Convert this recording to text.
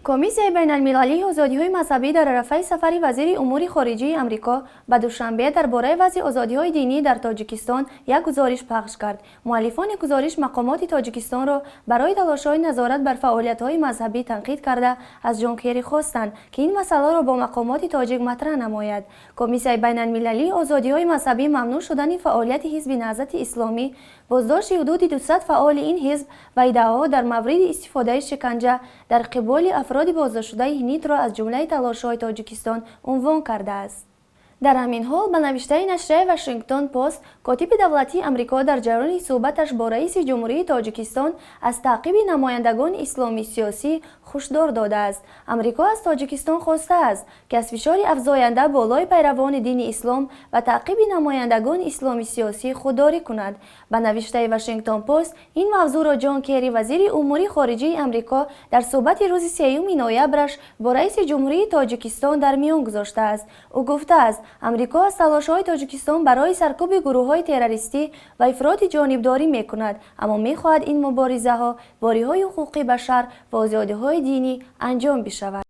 Комиссияи байналмилалии озодиҳои мазҳабӣ дар арафаи сафари вазири умури хориҷии Амрико ба Душанбе дар бораи вазъи озодиҳои динӣ дар Тоҷикистон як гузориш пахш кард. Муаллифони гузориш мақомоти Тоҷикистонро барои талошҳои назорат бар фаъолиятҳои мазҳабӣ танқид карда, аз Ҷон Керри хостанд, ки ин масъаларо бо мақомоти тоҷик матраҳ намояд. Комиссияи байналмилалии озодиҳои мазҳабӣ мамнӯъ шудани фаъолияти Ҳизби Наҳзати Исломӣ, боздошти ҳудуди 200 фаъоли ин ҳизб ва иддаоҳо дар мавриди истифодаи шиканҷа дар қиболи афроди боздоштшудаи НИТ-ро аз ҷумлаи талошҳои Тоҷикистон унвон кардааст. Дар ҳамин ҳол, ба навиштаи нашрияи «Вашингтон Пост», котиби давлатии Амрико дар ҷараёни суҳбаташ бо раиси ҷумҳурии Тоҷикистон аз таъқиби намояндагони исломии сиёсӣ ҳушдор додааст. Амрико аз Тоҷикистон хостааст, ки аз фишори афзоянда болои пайравони дини ислом ва таъқиби намояндагони исломи сиёсӣ худдорӣ кунад. Ба навиштаи «Вашингтон Пост», ин мавзӯъро Ҷон Керри, вазири умури хориҷии Амрико, дар суҳбати рӯзи 3 ноябраш бо раиси ҷумҳурии Тоҷикистон дар миён гузоштааст. Ӯ гуфтааст, Амрико аз талошҳои Тоҷикистон барои саркӯби гурӯҳҳои террористӣ ва ифротӣ ҷонибдорӣ мекунад, аммо мехоҳад ин муборизаҳо бо риояи ҳуқуқи башар ва озодиҳои динӣ анҷом бишавад.